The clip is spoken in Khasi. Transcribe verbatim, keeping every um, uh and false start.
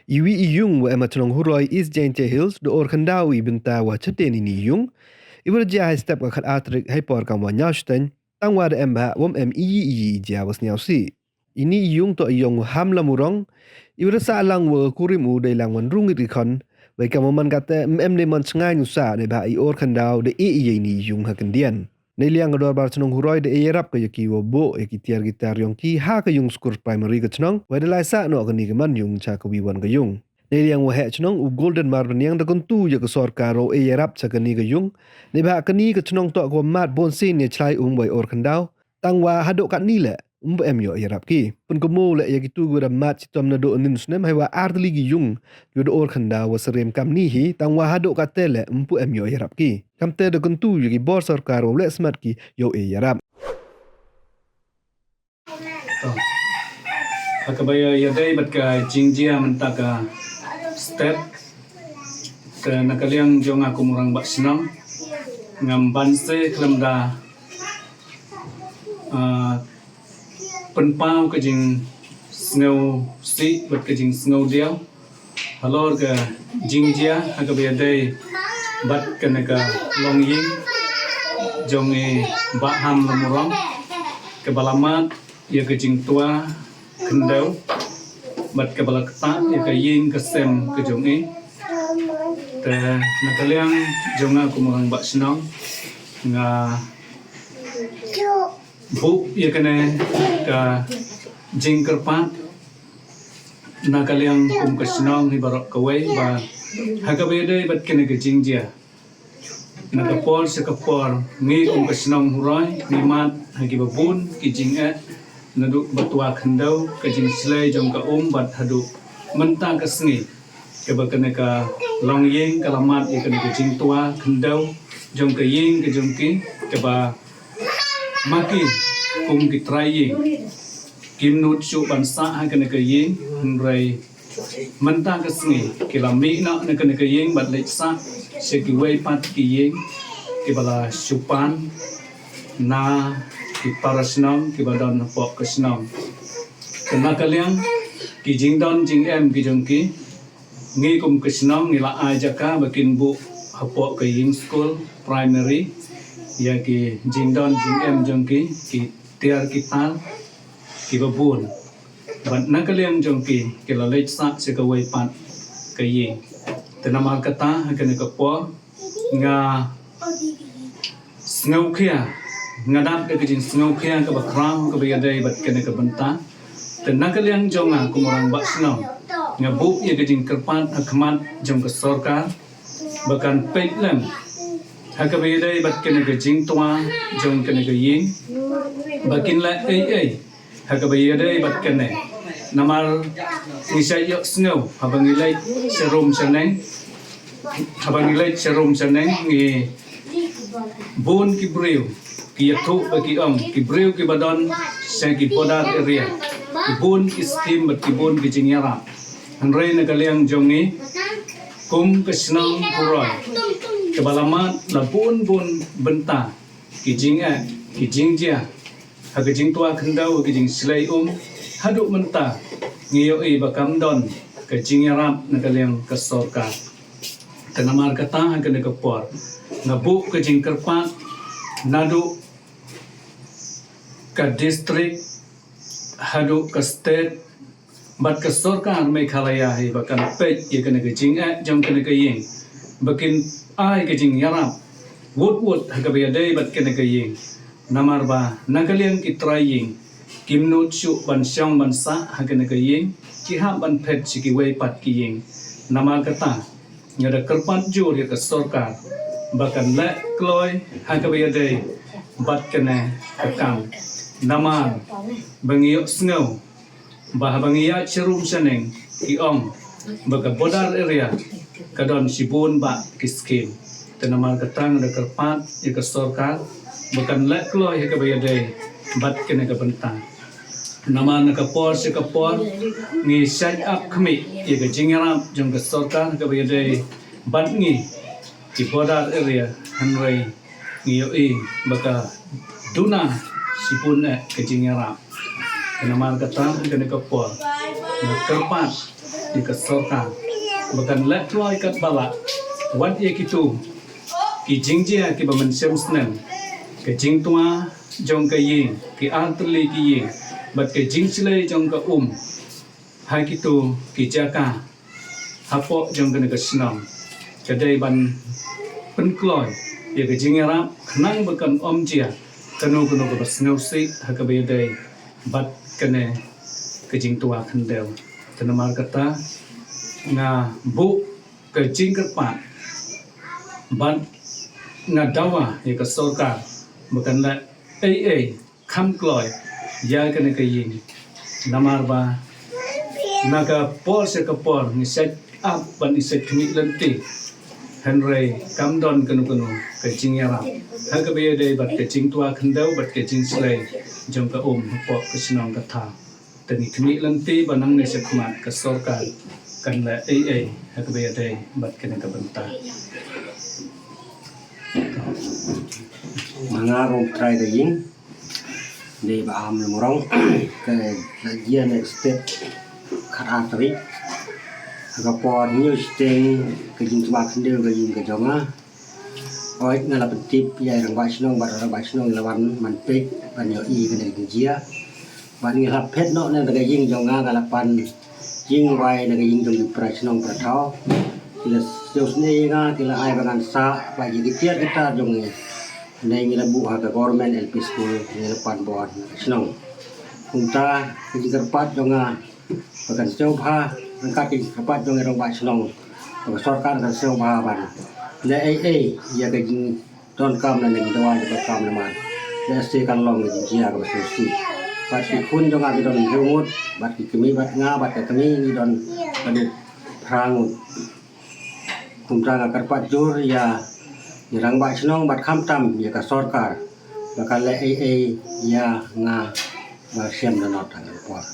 Iwi i yung wa em ha chnong Huroi, East Jaintia Hills, da or khyndaw i bynta wa cheten ini i yung. Iwa da jia ha i step ka khat ar tarik ha i por kam wa ñiaw shiteng, tang wa da em bha wam em iyi iyi i jia wa sñiaw sih. Ini i yung toh i yong u Ham Lamurong. Iwa da sah lang wa ka kurim u dei lang wa ynru ngit ki khon. Wei kam wa man kata, em em dei man chngaiñ u sah, neibha i or khyndaw da e i ya ini i yung ha kyndien. Neiliang ka dorbar chnong Huroi da e yarap ka ya ki wa buh ya ki tiar ki tar yong ki ha ka yung skur primary ka chnong, wei da lai sah noh kani ka man yung cha kawi wan ka yung. Neiliang wa heh chnong u Golden Marbaniang da kyntu ya ka sorkar wow e yarap cha kani ka yung. Neibha kani ka chnong toh ka wa mad bun sien ya chlai um wei or khyndaw. Tang wa haduh katni leh, ym pu em yoh yarap ki. Pynkynmaw leh ya kitu ki wa da mad chitom naduh ynnin snem, hei wa ar tylli ki yung ki wa da or khyndaw wa syriem kamni hi, tang wa haduh kate leh, ym pu em yoh yarap ki. Kamte da kyntu ya ki bor sorkar wow leh smat ki yow e yarap. To. Ha kaba ya, ya dei bad ka jingjia mynta ka step, te na ka liang jong nga kum u rangbah chnong, ngam banse khlem da, ah, pynpaw ka jingsngewsih bad ka jingsngewdiaw halor ka jingjia ha kaba ya dei bad kane ka longïing jong i Bah Ham Lamurong, kaba la mad ya ka jingtwa khyndew bad kaba la ktah ya ka ïing ka sem ka jong i. Te na ka liang jong nga kum u rangbah chnong, nga buh ya kane ka jingkyrpad na ka liang kum ka chnong hi baroh kawei, ba ha kaba ya dei bad kane ka jingjia, na ka por sha ka por, ngi kum ka chnong Huroi ngi mad ha kiba bun ki jingeh, naduh ba twa khyndew, ka jingshlei jong ka um bad haduh mynta ka sngi, kaba kane ka longïing ka la mad ya kane ka jingtwa khyndew jong ka ïing ka jong ki, kaba ma ki kum ki trai ïing kim nud shuh ban sah ha kane ka ïing, hynrei mynta ka sngi ki la mih noh na kane ka ïing bad leit sah sha kiwei pat ki ïing kiba la shu pan na ki para shnong kiba don hapoh ka shnong. Te na ka liang ki jingdon jingem ki jong ki, ngi kum ka shnong ngi la ai jaka ba kin buh hapoh ka ïing skul primary ya ki jingdon jingem jong ki, ki tiar ki tar kiba bun. Bad na ka liang jong ki, ki la leit sah sha kawei pat ka ïing. Te namar kata ha kane ka por nga sngewkhia, nga dap da ka jingsngewkhia kaba khraw kaba ya dei bad kane ka bynta. Te na ka liang jong nga kum u rangbah shnong, nga buh ya ka jingkyrpad ha khmat jong ka sorkar ba kan peit lem ha kaba ya dei bad kane ka jingtwa jong kane ka ïing, ba kin leh ei ei ha kaba ya dei bad kane. Namar ngi shait ïohsngew haba ngi leit sha rum sha neng, haba ngi leit sha rum sha neng, ngi bun ki briew ki ïathuh ba ki ong, ki briew kiba don sha ki border area, ki bun ki skim bad ki bun ki jingïarap. Hynrei na ka liang jong ngi kum ka shnong Huroi, kaba la mad la bun bun bynta ki jingeh ki jingjia ha ka jingtwa khyndew, ha ka jingshlei um, haduh mynta ngi ïohi ba kam don ka jingïarap na ka liang ka sorkar. Te namar kata ha kane ka por nga buh ka jingkyrpad naduh ka district haduh ka state bad ka sorkar Meghalaya hi ba kan peit ïa kane ka jingeh jong kane ka ïing, ba kin ai ka jingïarap wut wut ha kaba ya dei bad kane ka ïing. Namar ba na ka liang ki trai ïing kim nud shuh ban shong ban sah ha kane ka ïing, ki hap ban phet sha kiwei pat ki ïing. Namar kata nga da kyrpad jur ïa ka sorkar ba kan leh kloi ha kaba ya dei bad kane ka kam. Namar ba ngi ïohsngew ba haba ngi ïaid sha rum sha neng, ki ong ba ka border area ka don shibun bah ki skim. Te namar kata nga da kyrpad ïa ka sorkar ba kan leh kloi ha kaba ya dei bad kane ka bynta. Namar na ka por sha ka por ngi shait ap khmih ïa ka jingïarap jong ka sorkar ha kaba ya dei bad ngi ki border area, hynrei ngi ïohi ba ka duna shibun eh ka jingïarap. Te namar kata ha kane ka por nga kyrpad ïa ka sorkar ba kan leh kloi katba lah wat ïa kito ki jingjia kiba mynshem snem, ka jingtwa jong ka ïing, ki artylli ki ïing, bad ka jingshlei jong ka um ha kito ki jaka hapoh jong kane ka shnong, ka dei ban pynkloi ïa ka jingïarap khnang ba kan ym jia kano kano kaba sngewsih ha kaba ïadei bad kane ka jingtwa khyndew. Te namar kata nga buh ka jingkyrpad bad nga dawa ïa ka sorkar ba kan leh ei ei kham kloi ïa kane ka ïing. Namar ba na ka por sha ka por ngi shait ap bad ngi shait khmih lynti, hynrei kam don kano kano ka jingïarap ha kaba ïadei bad ka jingtwa khyndew bad ka jingshlei jong ka um hapoh ka shnong ka thaw. Te ngi khmih lynti ba nangne shakhmat ka sorkar kan leh ei ei ha kaba ïadei bad kane ka bynta. Ma nga ruh u trai ka ïing, dei Bah Amlamrong, ka la jia na ka step khatar tarik. Ha ka por hynñiew shiteng ka jingtwa khyndew ka ïing ka jong nga. Hooid, nga la pyntip ïa i rangbah shnong bad rangbah shnong la wan ban peit ban ïohi ïa kane ka jingjia. Bad ngi la phet noh na ka ïing jong nga, nga la pan jingwai na ka ïing jong ki para shnong para thaw. Ki la sngewsih ïa nga, ki la ai ba ngan sah ba ïa ki tiar ki tar jong ngi, ngi la buh ha ka Government L P School, ngi la pan bor na ka shnong. Kumta ka jingkyrpad jong nga ba kan sngewbha ryngkat ka jingkyrpad jong i rangbah shnong, ba ka sorkar kan sngewbha ban leh ei ei ïa ka jingdonkam lane ka jingdawa jong ka kam namar lehse kan long ka jingjia kaba sngewsih. Bad ki khun jong nga ki don hynriew ngut, bad ki kmie bad nga bad ka kmie ngi don haduh phra ngut. Kumta nga kyrpad jur ïa i rangbah shnong bad khamtam ïa ka sorkar ba kan leh ei ei ïa nga ba shem dohnud ha kane ka por.